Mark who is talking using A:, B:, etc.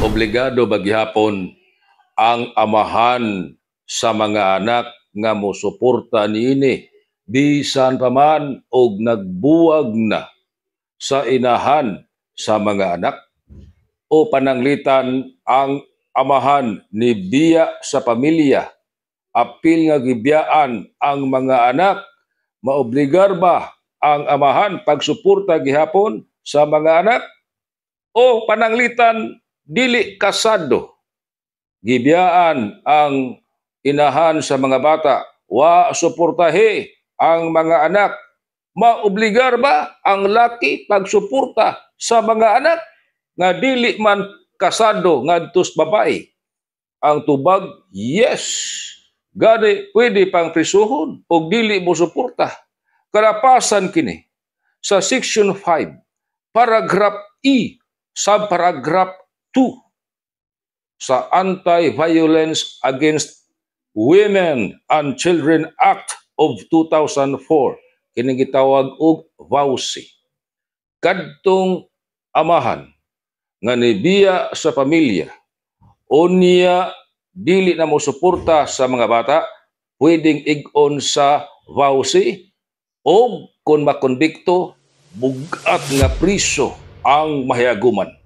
A: Obligado ba gihapon ang amahan sa mga anak nga mosuporta niini bisan pa man og nagbuwag na sa inahan sa mga anak? O pananglitan ang amahan ni biya sa pamilya, apil nga gibiyaan ang mga anak, maobligar ba ang amahan pagsuporta gihapon sa mga anak? O pananglitan dili kasado, gibiyaan ang inahan sa mga bata, wa suportahe ang mga anak, maobligar ba ang laki pagsuporta sa mga anak nga dili man kasado ngadto sa babae? Ang tubag, yes. Gani pwede pang prisuhon og dili mo suporta. Kalapasan kini sa Section 5, paragraph E, subparagraph 2 sa Anti-Violence Against Women and Children Act of 2004, kini gitawag og VAWC. Kadtong amahan nga nibiya sa pamilya unya dili na mo suporta sa mga bata, pwedeng ig-on sa VAWC o kung makonbikto, bugat nga priso ang mahiaguman.